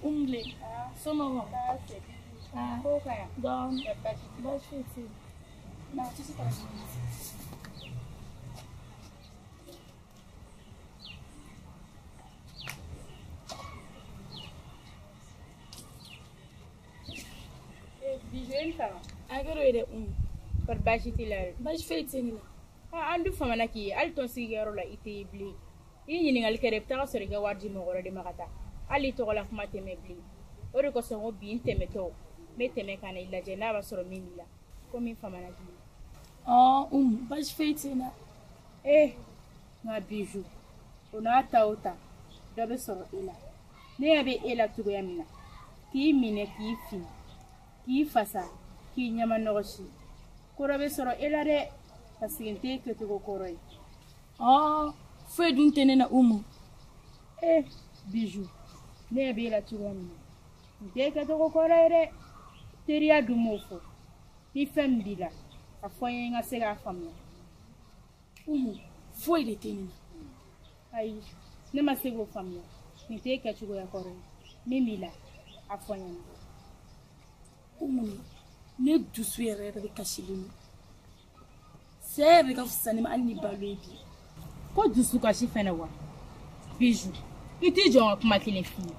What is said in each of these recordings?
Umle. Somɔgɔw? Ah, Ko ka yan. Dɔɔni. Baasi tɛ. Baasi foyi tɛ yen. Na, tout de suite. Bijou e ni fama. A kɛra o ye dɛ, Umu. Kɔri baasi t'i la dɛ? Baasi foyi tɛ ne la. Ah, an dun famana k'i ye hali tɔnsigiyɔrɔ la i tɛ ye bilen. I ye ɲininkali kɛ dɛ, i bɛ taga sɔrɔ i ka wari di mɔgɔ wɛrɛ de ma ka taa. Hali i tɔgɔ la kuma tɛ mɛn bilen. O de kosɔn ko bi n tɛmɛtɔ n bɛ tɛmɛ ka na i lajɛ n'a b'a sɔrɔ min b'i la. Komi n famana k'i ye. Ɔn, Umu, baasi foyi tɛ n na. Eh, nka Bijou, o n'a ta o ta, dɔ bɛ sɔrɔ e la. Ne ɲɛ bɛ e la cogoya min na, k'i minɛ k'i fin, k'i fasa, k'i ɲɛma nɔgɔsi. Ko dɔ bɛ sɔrɔ e la dɛ, parce que n t'e kɛcogo kɔrɔ ye. Ɔn, foyi dun tɛ ne na, Umu. Eh, Bijou, ne ɲɛ bɛ e la cogoya min na, n t'e kɛcogo kɔrɔ ye dɛ. Teriya dun m'o fɔ. Ni fɛn min b'i la, a fɔ n ye n ka se k'a faamuya. Umu, foyi de tɛ ne na. Ayi, ne ma se k'o faamuya. Nin t'e kɛcogoya kɔrɔ ye. Min b'i la, a fɔ n ɲɛna. Umu, ne dusu yɛrɛ yɛrɛ de kasilen don. Saya yɛrɛ de ka fisa ne ma hali ni balo ye bi. Ko dusukasi fɛnɛ wa? Bijou, i t'i jɔ n ka kuma kelen f'i ye.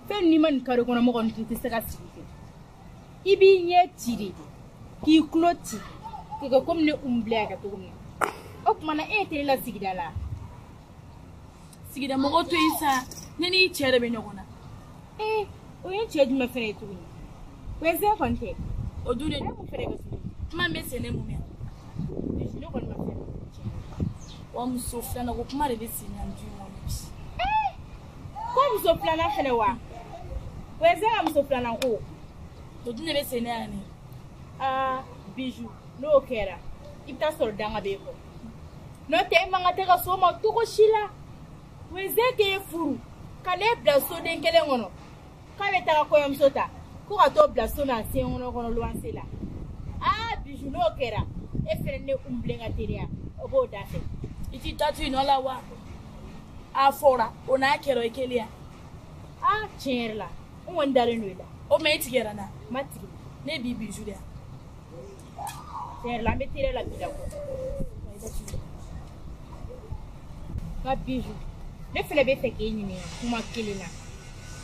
Fɛn n'i ma nin kare kɔnɔ mɔgɔ ninnu tɛ se ka sigi kɛ. I b'i ɲɛ ci de, k'i tulo ci, k'i kɛ komi ne Umu bila y'a kɛ cogo min na. O tuma na e tɛ ne la sigida la. Sigida mɔgɔ to yen sa, ne n'i cɛ de bɛ ɲɔgɔn na. Ee, o ye n cɛ jumɛn fɛnɛ ye tuguni? O ye zɛn kɔni tɛ. O dun de A ye mun fɛnɛ kɛ tuguni? Kuma min bɛ sen ne mun mɛn. Bijou, ne kɔni ma fɛn mɛn. Wa muso filanan ko kuma de bɛ sen na du in kɔnɔ bi. Ko muso filanan fɛnɛ wa? O ye zɛn ka muso filanan ko. O dun de bɛ sen ne yan ne. Aa, Bijou, n'o kɛra, i bɛ taa sɔrɔ danga b'e kɔ. N'o tɛ e man kan tɛ ka s'o ma cogo si la. O ye zɛn k'e furu, ka n'e bila soden kelen kɔnɔ. K'a bɛ taga kɔɲɔmuso ta, ko ka t'o bila so n'a sen kɔnɔ kɔnɔ luwanse la. Aa, Bijou, n'o kɛra, e fɛnɛ ne Umu ka teriya, o b'o da fɛ. I t'i da to i nɔ la wa? A fɔra, o n'a kɛra o ye kelen ye. Aa, tiɲɛ yɛrɛ la, n kɔni dalen don i la. O mɛ e tigɛra n na. N ma tigɛ. Ne b'i Bijou de yan. Tiɲɛ yɛrɛ la, an bɛ teriya la bi la kɔ. Nka Bijou, ne fɛnɛ bɛ fɛ k'e ɲininka kuma kelen na.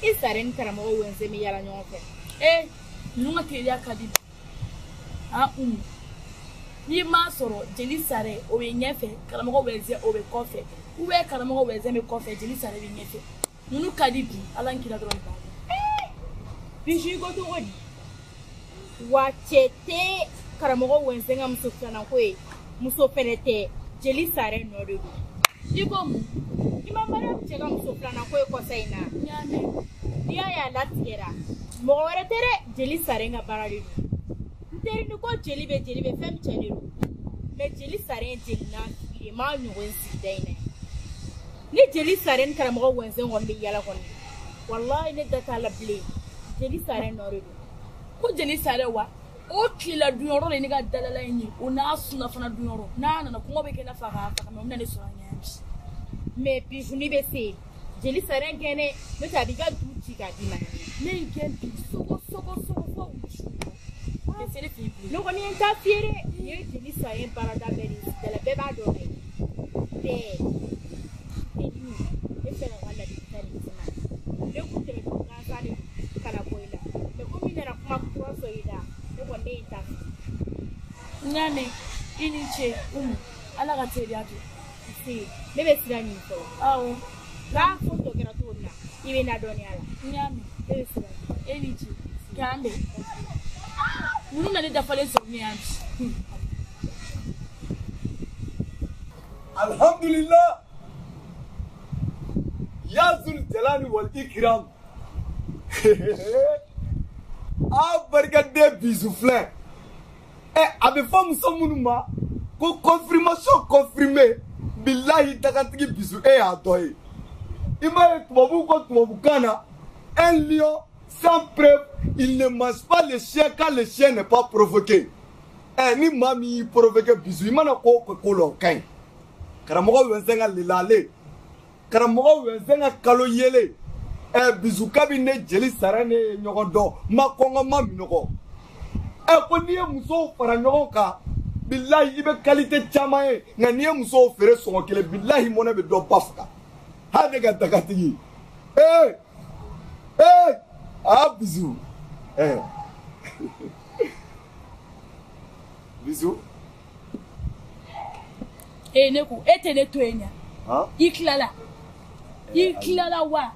I sare ni karamɔgɔ Wɛnzɛn bɛ yaala ɲɔgɔn fɛ. Ee, ninnu ka teriya ka di. Han, Umu. N'i m'a sɔrɔ jeli sare o bɛ ɲɛfɛ, karamɔgɔ Wɛnzɛn o bɛ kɔfɛ. Ou bien karamɔgɔ Wɛnzɛn bɛ kɔfɛ, jeli sare bɛ ɲɛfɛ. Ninnu ka di bi, Ala ni kira dɔrɔn de b'a dɔn. Bijou, i ko cogo di? Wa cɛ tɛ karamɔgɔ Wɛnzɛn ka muso filanan ko ye, muso fɛnɛ tɛ, jeli sare nɔ de don. I ko mun? I ma Mariam cɛ ka muso filanan ko ye kɔsa in na. N y'a mɛn. N'i y'a ye a latigɛra, mɔgɔ wɛrɛ tɛ dɛ, jeli sare ka baara de don. N teri ni ko jeli bɛ jeli bɛ fɛn min cɛ de don. Mɛ jeli sare ye jeli nafigi de ye, n m'a ɲɔgɔn ye sigida in na yan. Ni jeli sare ni karamɔgɔ Wɛnzɛn kɔni bɛ yaala kɔni, walahi ne da t'a la bilen. Jeli sare nɔ de don. Ko jeli sare wa? O tilela dunyɔrɔ de ye ne ka dalala in ye, o n'a sunafana dunyɔrɔ. N'a nana kɔngɔ bɛ kɛ ne fa k'a faga, mɛ o bɛna ne sɔrɔ a ɲɛ bi. Mɛ Bijou, n'i bɛ se, jeli sare gɛnɛ, n'o tɛ a b'i ka du ci k'a d'i ma. Ne y'i gɛn bi, sogo sogo sogo fo wulusu. Tɛ se ne fɛ yen bilen. Ne kɔni ye n ta f'i ye dɛ, nin ye jeli sare baarada bɛɛ de ye sigida la, bɛɛ b'a dɔn dɛ. Bɛɛ. Teni, ne fɛ ka ladilikan de d'i ma. Ne kun tɛmɛtɔ gansan de don ka na bɔ i la. Mɛ komi i nana kuma kura sɔrɔ i da, ne kɔni ne ye n ta f'i ye. N y'a mɛn, i ni ce, Umu. Ala ka teriya to. Nse, ne bɛ sira ɲini fɔlɔ. Awɔ. N'a ko tɔ kɛra cogo min na, i bɛ ladɔnniya la. N y'a mɛn. Ne bɛ sira ɲini. E ni ce. K'an bɛn. Ninnu na ne dafalen sɔrɔ ne yan bi. Alhamdulillah. Ya Zul Jalali wal Ikram. A barikaden Bijou filɛ. Ɛ, a bɛ fɔ muso minnu ma ko confirmation confirmée, bilahi dagantigi Bijou e y'a dɔ ye. I m'a ye tubabuw ko tubabukan na, un lion sans preuve, il ne mange pas le chien quand le chien n'est pas provoqué. Ɛ, ni maa min y'i provoqué Bijou, i mana ko o ko la o ka ɲi. Karamɔgɔ Wɛnzɛn ka lelale, karamɔgɔ Wɛnzɛn ka kalo yelen, Bisu kabi ne jeli sara ne ye ɲɔgɔn dɔn ma kɔngɔ ma minɔgɔ. Ko n'i ye musow fara ɲɔgɔn kan bilahi i bɛ qualité caman ye nka n'i ye musow feere sɔngɔ kelen bilahi mɔnɛ bɛ dɔ ba faga. Hali ne ka dagatigi. Bisu. Bisu. Ne ko e tɛ ne to yen ɲa. I tilala. I tilala wa?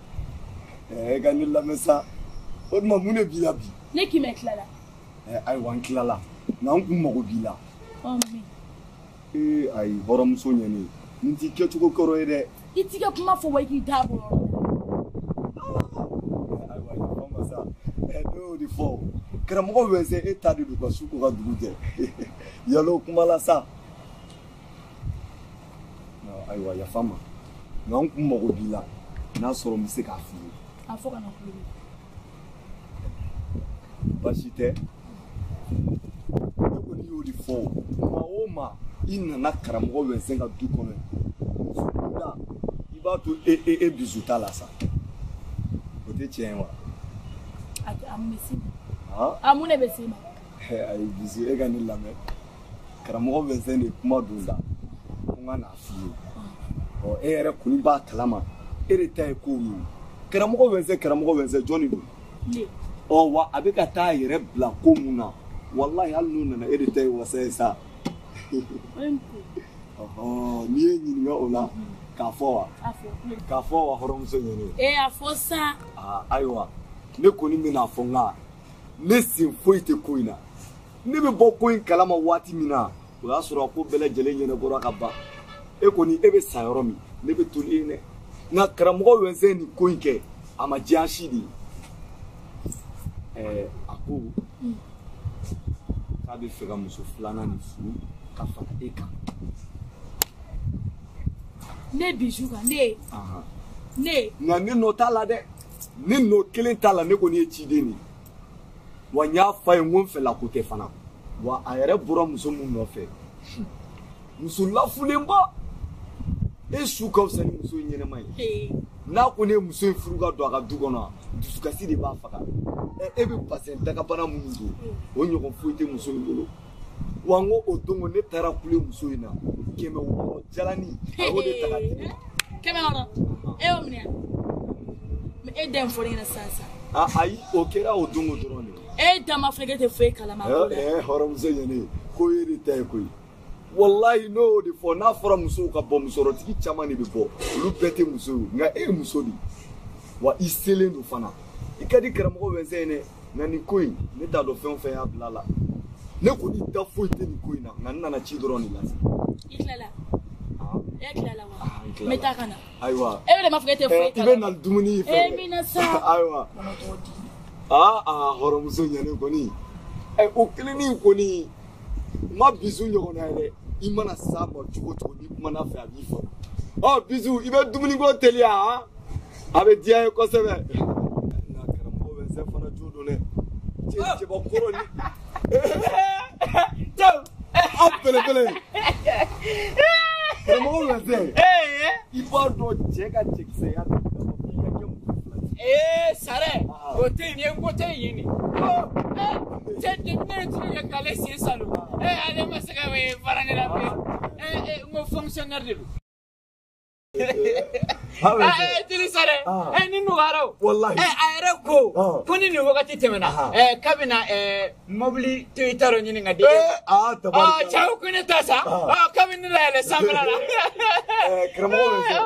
E ka ne lamɛn sa. O tuma mun de b'i la bi? Ne k'i ma tilala. Ayiwa n tilala. Nka n kun mago b'i la. Min? Ayi hɔrɔnmuso ɲɛni. Nin t'i kɛcogo kɔrɔ ye dɛ. I t'i ka kuma fɔ wa i k'i da bɔ yɔrɔ la. Ayiwa yafa n ma sa. Ne y'o de fɔ. Karamɔgɔ Wɛnsɛn e ta de don ka su ko ka dugu jɛ. Yalo kuma la sa. Ayiwa yafa n ma. Nka n kun mago b'i la. N'a sɔrɔ n bɛ se k'a f'i ye. A fɔ ka na kulo. Baasi tɛ. Ne kɔni y'o de fɔ. Maa o maa i nana karamɔgɔ Wɛnsɛn ka du kɔnɔ muso kunda i b'a to e bisu t'a la sa. O tɛ tiɲɛ ye wa? A mun bɛ s'i ma? A mun de bɛ s'i ma? Ayi bisu e ka ne lamɛn. Karamɔgɔ Wɛnsɛn de ye kuma don da. Ko n ka n'a f'i ye. Ɔ e yɛrɛ kɔni b'a kalama. E de ta ye kow ye. Karamɔgɔ Wɛnsɛn jɔn de don? Ne. Ɔ wa a bɛ ka taa a yɛrɛ bila ko mun na walahi hali n'o nana e de ta ye wasa ye sa. N'i ye ɲininka o la k'a fɔ wa? K'a fɔ wa hɔrɔnmuso ɲɛni? A fɔ sa. Ayiwa ne kɔni bɛna fɔ nka ne sen foyi tɛ ko in na. Ne bɛ bɔ ko in kalama waati min na o y'a sɔrɔ a ko bɛɛ lajɛlen ɲɛnabɔra ka ban. E kɔni e bɛ sa yɔrɔ min ne bɛ to ni e dɛ. Nka karamɔgɔ Wɛnsɛn nin ko in kɛ a ma diya si de ye. A ko k'a bɛ fɛ ka muso filanan nin furu ka fara e kan. Ne Bijou kan ne. Ne. Nka ne nɔ t'a la dɛ. Ne nɔ kelen t'a la ne kɔni ye ciden de ye. Wa n y'a f'a ye n ko n fɛla ko tɛ fana. Wa a yɛrɛ bɔra muso min nɔfɛ. Muso lafulenba. E su ka fisa ni muso in ɲɛnɛma ye. N'a ko ne ye muso in furu ka don a ka du kɔnɔ dusukasi de b'a faga. E bɛ basɛn dagabana minnu don o ɲɔgɔn foyi tɛ muso in bolo. Wa n ko o don ne taara kule muso in na 600 jalani a y'o de ta ka di ne ma. 600 e y'o minɛ mɛ e da in fɔ ne ɲɛna sisan sisan. Ayi o kɛra o don dɔrɔn de. E da ma fɔ k'e tɛ foyi kalama. Hɔrɔnmuso ɲɛni ko e de ta ye koyi. Wallahi n'o y'o de fɔ n'a fɔra musow ka bɔ musɔrɔtigi caman de bɛ bɔ olu bɛɛ tɛ muso ye nka e ye muso de ye wa i selen don fana i ka di karamɔgɔ Wɛnsɛn ye dɛ nka nin ko in ne t'a dɔn fɛn o fɛn y'a bila a la ne kɔni da foyi tɛ nin ko in na nka n nana ci dɔrɔn de lase. I tilala? E tilala wa? N bɛ taa ka na. Ayiwa. E de m'a fɔ k'e tɛ foyi kalama. I bɛ na dumuni fɛ. E min na sa. Ayiwa. Hɔrɔnmuso ɲɛnen kɔni o kelennin kɔni ma Bijou ɲɔgɔnna ye dɛ. I mana s'a ma cogo o cogo n'i kumana fɛ a b'i faamu. Bijou i bɛ dumuniko teliya a bɛ diya n ye kosɛbɛ. Nka karamɔgɔ Wɛnsɛn fana jo don dɛ. Cɛbakɔrɔ ni. Aw belebele. Karamɔgɔ Wɛnsɛn. I b'a dɔn cɛ ka cɛkisɛya tɛ dafa f'i ka kɛ muso fila ye. Sarɛ o tɛ yen ko tɛ yen nin. Cɛ ne ye tulu kɛ k'ale sen salo. Ale ma se ka fara ne la bilen. N ko fonctionnaire de don. Jeli Sarɛ ni nɔgɔyara o. Walahi. A yɛrɛ ko ko ni nin wagati tɛmɛna k'a bɛna mobili Toyota dɔ ɲini ka di e ma. Tabarikala. Cɛw ko ne ta sa. K'a bɛ ne layɛlɛ sanfɛla la. Karamɔgɔ Wɛnsɛn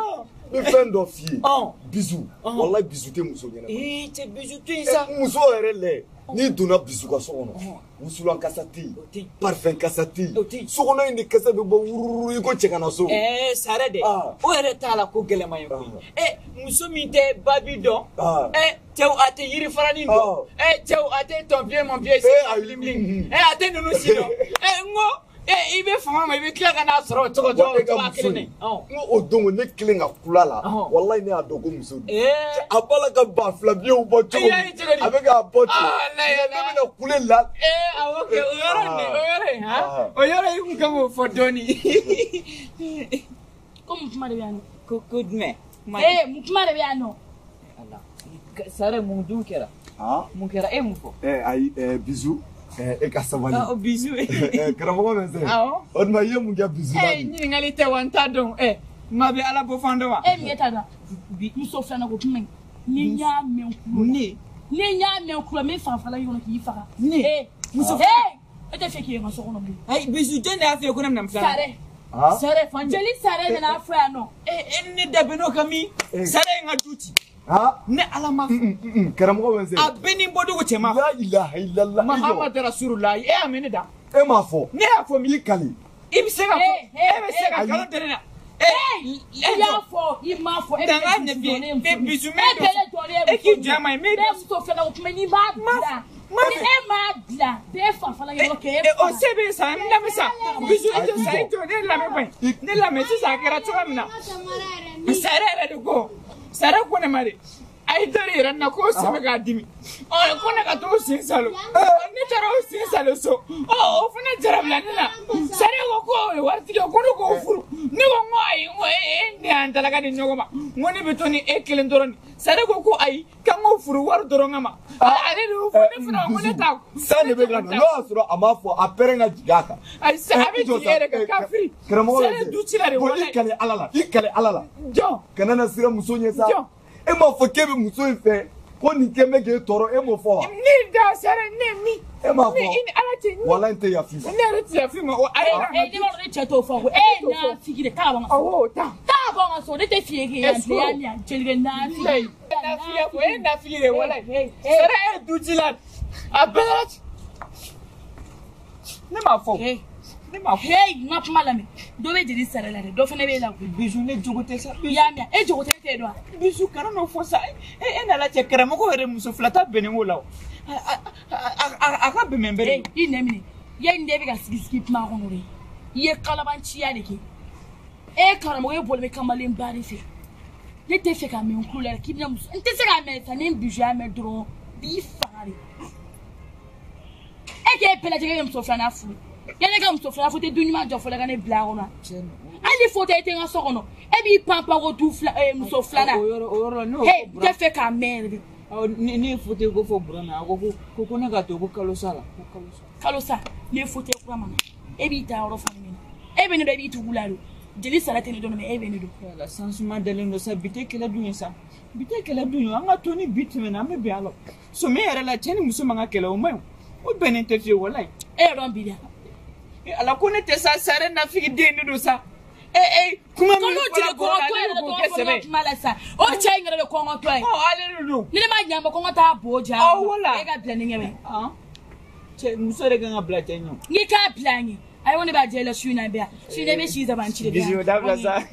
n bɛ fɛn dɔ f'i ye. Bijou walahi Bijou tɛ muso ɲɛnama. Cɛ Bijou to yen sa. Muso yɛrɛ lɛ. N'i donna Bijou ka so kɔnɔ wusulan kasa tɛ yen parfum kasa tɛ yen sokɔnɔ in de kasa bɛ bɔ wururu i ko cɛ ka na so. Sarɛ dɛ o yɛrɛ t'a la ko gɛlɛman ye koyi. Muso min tɛ babi dɔn cɛw a tɛ yiri faranin dɔn cɛw a tɛ ton pied mon pied c'est bilen a tɛ ninnu si dɔn n ko i bɛ fama ma i bɛ tila ka n'a sɔrɔ o cogo cogo kelen de. N ko o don ne kelen ka kula la walahi ne y'a dɔn ko muso don. A b'a la ka 2000 biyew bɔ cogo min a bɛ k'a bɔ ten ne bɛna kule la. Awɔ kɛ o yɔrɔ nin o yɔrɔ in o yɔrɔ i kun kan k'o fɔ dɔɔni. Ko mun kuma de bɛ yan nɔ? Ko jumɛn? Mun kuma de bɛ yan nɔ? Ala Sare mun dun kɛra? Mun kɛra e mun fɔ? Ayi Bijou e ka sabali. Bijou. Karamɔgɔ bɛ se. Awɔ. O tuma i ye mun kɛ Bijou la bi? Ɲininkali tɛ wa n t'a dɔn. Ma bɛ Ala bɔ fan dɔn wa? E min e t'a dɔn. Muso filanan ko kuma in. Ni n y'a mɛn kulo la. Ne. Ni n y'a mɛn kulo la n bɛ fanfala in kɔnɔ k'i faga. Ne. Muso filanan. E tɛ fɛ k'i ye n ka so kɔnɔ bilen. Ayi Bijou jɔn de y'a f'i ye ko ne bɛna muso filanan? Sare. Sare fan jeli Sare nana fɔ yan nɔ. Ne da bɛ n'o kan min? Sare ye n ka du ci. Ne Ala ma fɔ. Karamɔgɔ bɛ se. A bɛɛ ni bɔcogo cɛ ma. La ilaha illallah. Mahamadu Rasulullah e y'a mɛn ne da. E m'a fɔ. Ne y'a fɔ min. I kali. I bɛ se ka fɔ. E bɛ se ka nkalon da ne la. I y'a fɔ i m'a fɔ. E bɛ Bijou min don. E k'i jɔ a ma ye. Ne muso filanan ko kuma n'i m'a bila. Ni e m'a bila bɛɛ fanfala yɔrɔ k'e faga. O se bɛ sa n lamɛn sa Bijou i jɔ sa i jɔ ne lamɛn kɔni ne lamɛn sisan a kɛra cogoya min na. Sare yɛrɛ de ko Sare ko ne ma de a ye dɔ de yira n na k'o sen bɛ k'a dimi ko ne ka t'o sen salo ne taara o sen salo so o fana jarabila ne la Sare ko k'o ye waritigi ye ko ne k'o furu ne ko n ko ayi n ko e ne y'an talaka di ɲɔgɔn ma n ko ne bɛ to ni e kelen dɔrɔn de Sare ko ko ayi k'an k'o furu wari dɔrɔn kama ale de y'o fɔ ne fana ko ne t'a. San de bɛ ka na n'o y'a sɔrɔ a m'a fɔ a pɛrɛn ka jigin a kan. Ayi sa a bɛ jigin e yɛrɛ kan kafiri. Karamɔgɔ Sare du ci la de walayi. I kale Ala la i kale Ala la. Jɔn. Kana na siran muso ɲɛ sa. Jɔn. E m'a fɔ k'e bɛ muso in fɛ ko nin kɛ bɛ k'e tɔɔrɔ e m'o fɔ wa. Ne da Sare ne min. E m'a fɔ. Ne i ni Ala cɛ. Walayi n tɛ yafa i ma. Ne yɛrɛ tɛ yafa i ma o ayi. Ne b'a dɔn ne cɛ t'o fɔ ko e nafigi de taa bɔ n ka so. Awɔ taa. Taa bɔ n ka so ne tɛ f'i ye k'i yan bilen yan jelikɛ nafigi. Nafigi o ye nafigi de walayi. Sare e du ci la a bɛɛ la. Ne m'a fɔ. Ne m'a fɔ. Hey n ka kuma lamɛn dɔ bɛ jeli Sare la dɛ dɔ fana b'e la koyi. Bijou ne jogo tɛ sa. I y'a mɛn e jogo tɛ e t'e dɔn wa. Bijou kana n'o fɔ sa e nana cɛ karamɔgɔ yɛrɛ muso fila ta bɛnnen o la o a ka bɛnbɛn bɛrɛ. I nɛ minɛ yanni ne bɛ ka sigi sigi kuma kɔnɔ de i ye kalabanciya de kɛ e karamɔgɔ e bɔlen bɛ kamalenba de fɛ ne tɛ fɛ ka mɛn n tulo la k'i bɛna muso n tɛ se k'a mɛn sa ni Bijou y'a mɛn dɔrɔn b'i faga de e k'e bɛɛ lajɛlen kɛ muso filanan furu. Yanni ka muso filanan fo tɛ du ɲuman jɔ fɔlɔ ka ne bila a kɔnɔ hali ni fauteuil tɛ n ka so kɔnɔ e b'i pan pan ko du fila muso filanan o yɔrɔ la n'o he n tɛ fɛ k'a mɛn yɛrɛ de. Ne ye fauteuil ko fɔ Burama a ko ko ne ka to ko kalo sa la ko kalo sa. Kalo sa n'i ye fauteuil kura ma na e b'i da yɔrɔ fɔ ne ɲɛna e bɛ ne dɔn e b'i tugu la don jeli Sare tɛ ne dɔn mɛ e bɛ ne dɔn. Wala sansuma dalen don sa bi tɛ kɛlɛ dun ye sa bi tɛ kɛlɛ dun ye an ka to ni bi tɛmɛna an bɛ bɛn a la sɔmiya yɛrɛ la cɛ ni muso man ka kɛlɛ o man ɲi o bɛnnen tɛ fiyewu walayi. E yɛrɛ dɔn bi dɛ. Ala ko ne tɛ sa Sare nafigi den ne don sa kuma min fɔra bɔrɔ la ale de k'o kɛ sɛbɛ kuma la sa o cɛ in yɛrɛ de kɔngɔtɔ ye ale de don ni ne ma ɲa ma kɔngɔ t'a bo ja wala e ka bila ne ɲɛ bɛ cɛ muso de kan ka bila cɛ ɲɛ n'i k'a bila n ɲɛ ayi ko ne b'a jɛ la su in na bɛ yan su in na i bɛ si saban ci de bɛ yan Bijou dabila sa.